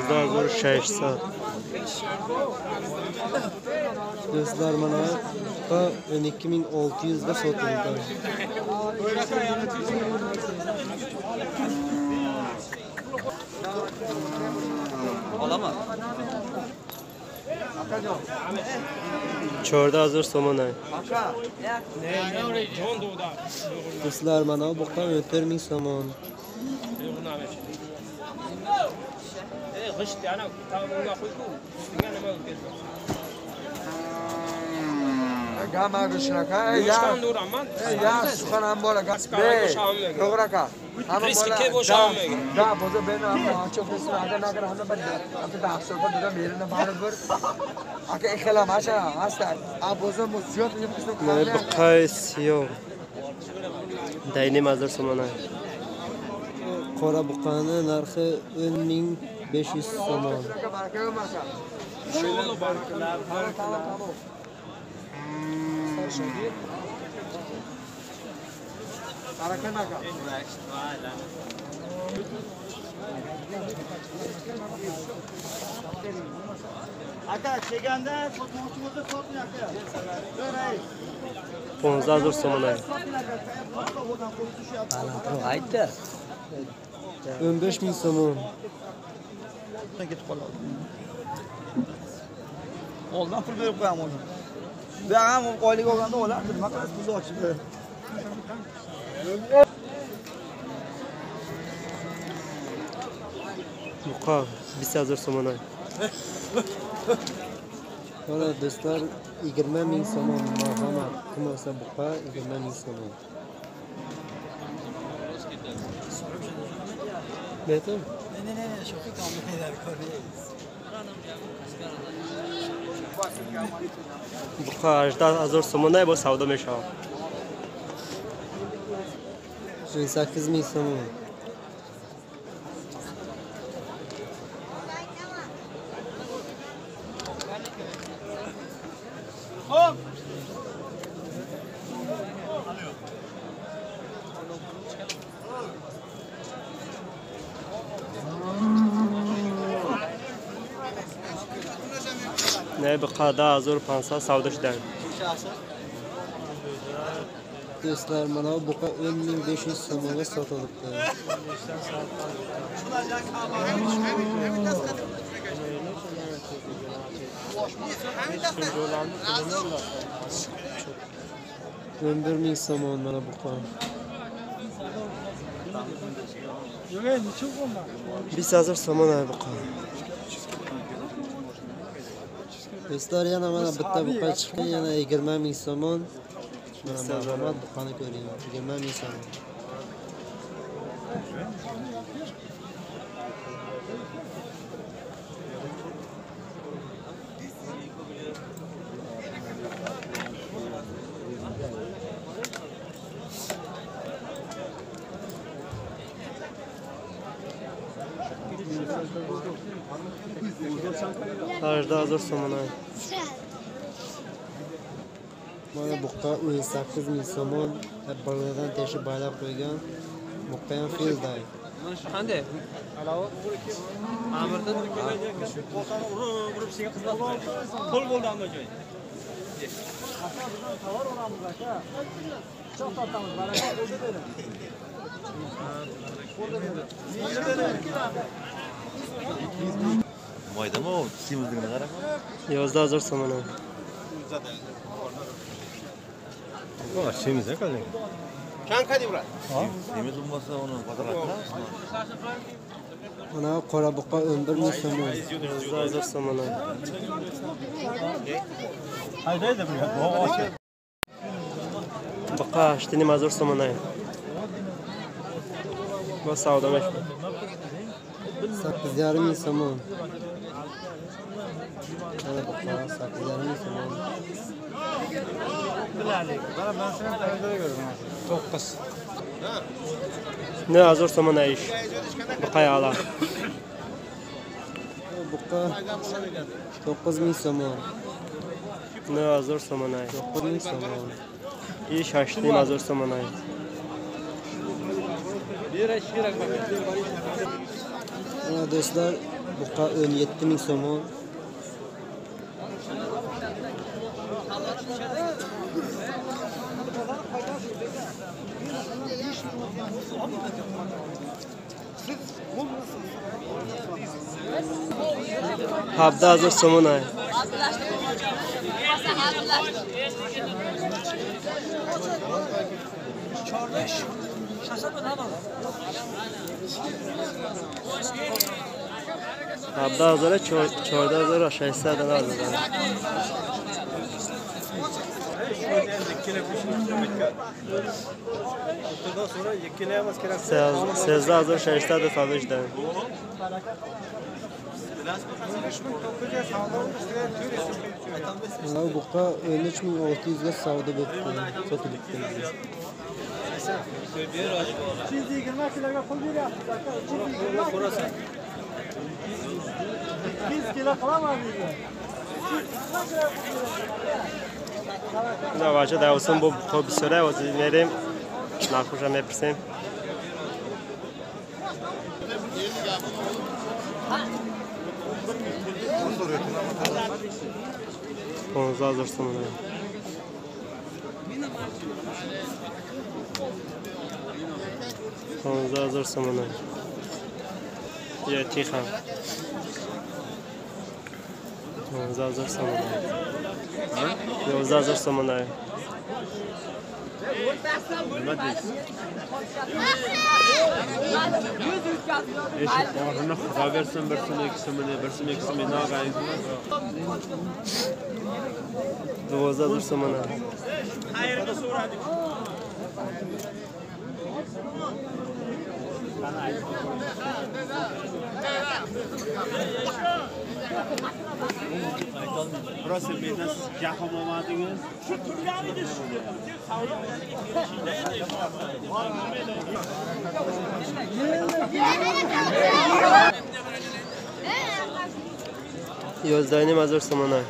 11600. Do'stlar, mana buqa 12600 ga sotildi. Olaman. 14000 somon. Do'stlar, mana buqa 14000 somon. G'isht ana tavunga qo'yku, ustiga nima o'tkazdi? Gama gushnaka, ya. Ya, suxanam bola, to'g'ri aka. Riskka bo'shamaydi. Da, boza bena acho fisna aga nagar hamma bad. Amta da afsor pa duda mere na barbar. Aka ikhla masha hasta. A boza muziyot yeb qism. Buqa siyoh. 10500 somon. Qora buqani narxi 10500 somon. Aka, kelganda sotmoqchi bo'lsa soting aka. 15000 somon. Balandroq aytdi. 15000 somon. Ketib qoladi. Oldin pul berib qo'yaman o'zim. Bu ham oylik olganda olardi. Nima qilasiz pulni ochib? Buqa 20000 somon. Mana do'stlar, 20000 somon marhamat. Kim olsa buqa 20000 somon. Betim? Ne şoku kamera ko'rmaysiz. Buqa 18000 somon bu savdo meshab. 8000 somon. Hop. Ne buqa 10500 savdo shudadi. Do'stlar, mana buqa 10500 so'mga sotilibdi. 11000 somon mana buqa. 20000 somon buqa. Do'stlar, yana mana bitta buqa chiqqan, yana 20000 somon. Mana marhamat, buqani ko'ring, 20000 so'm. 18000 so'm. Mana buqa 18000 somon boladan teshib baylab qo'ygan. Buqa ham filday. Mana shu qanday? Alovi Amirdan boltani urib senga xizmat qiladi. Pul bo'ldi hamma joy. Aka, bizdan tovar olamiz aka. Pichoq tortamiz, baraka qo'lda bering. Qo'lda bering. Maydami o? Semizligini qarab. 11000 so'm. Semiz ekan lekin. Semiz bo'lmasa uni bozorga chiqaramiz. Mana qora buqa 11000 so'm. 11000 so'm. Haydaydi bu. Buqa 8500 so'm. Bu savdo mashhur. 8500 so'm. Mana buqa 8500 so'm. 9. 9000 so'm ish. Buqa ala. Buqa 9000 so'm. 9000 so'm. 9000 so'm. Ish 8500 so'm. Mana do'stlar, buqa 17 ming somon. Habda hazor somon ay. Habda hazora 14600 دلار دادن. 13600 sotishdi. Mana buqa 13600 ga savdo bo'libdi, sotilibdi. 220 kiloga pul beryapmiz aka. 220 kilo. 200 kilo qilaman deydi. Na vaja da olsun bu bisora o'zi merem narxini mepirsim. Ponzda hazor somon. Ponzda hazor somon. Ya tixam. 15 000 somon. 11 000 somon. Nima deysiz? Eshik borini Xudo bersin, bir so'm 2 so'mini, bir so'm 2 so'mini olganingiz. 12 000 somon. Qayerda so'radik? Rosa mendan siz jahon olmadingiz. Shu turgan edi shu. Yo'ldayni mazur somona.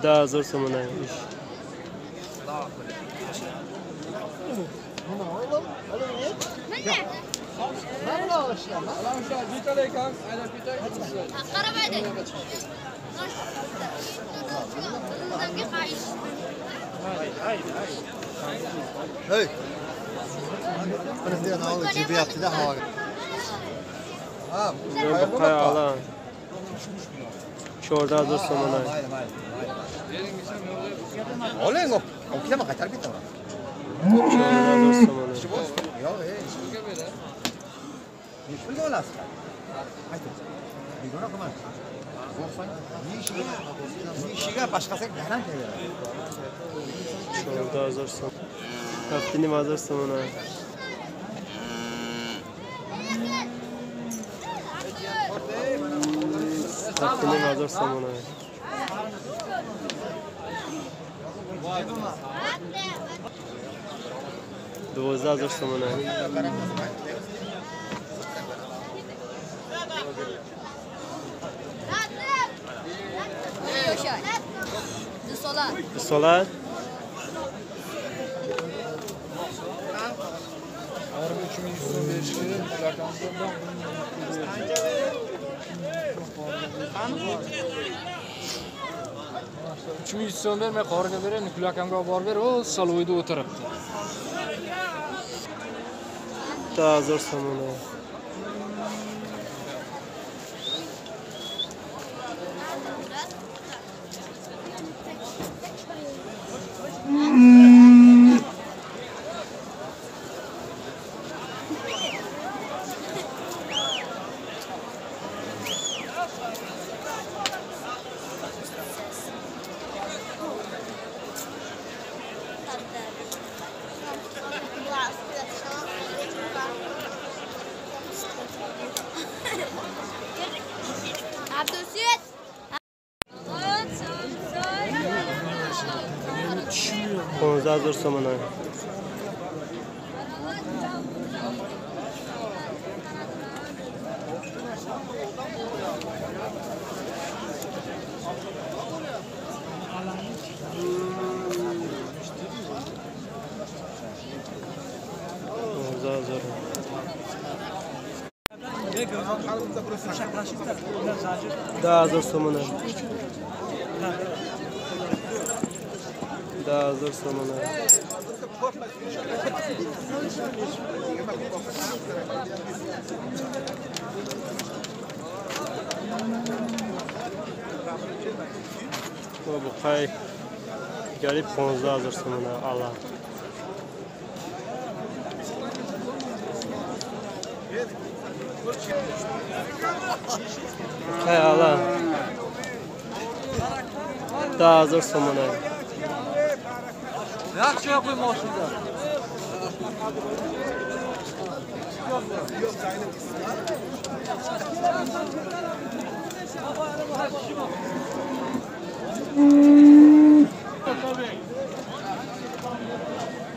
Da zo'r somona ish. Hey. Buqa 14 000 somona. Oling, okilama qaytarib ketaman. 14 000 somona. Yo'q, nechi pulga olasiz? Ayting. Begona qilmang. Yeyishiga boshqasiga garantiya beradi. 14 000 so'm. 7,5 somona. 7,5 somona. 12 000 somona. 2 sola. 23 so'm berish kerak. Ulardan 3100 so'm bermay qoriga beray, Nikul akamga olib borib ber, u saloyda o'tiribdi. 1000 somona. 15 000 somona. 10000 сомона. 10000 сомона. Буқай дигари 15000 сомона ала. Буқай ала 10000 сомона. Yaxshi qo'y moshinda.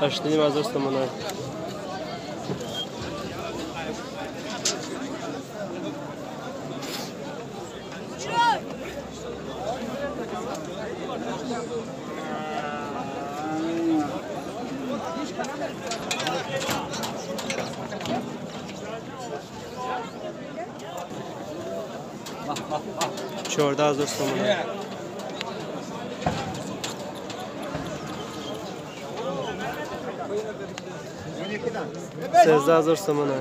8500 сомона. 14000 сомона. 13000 сомона.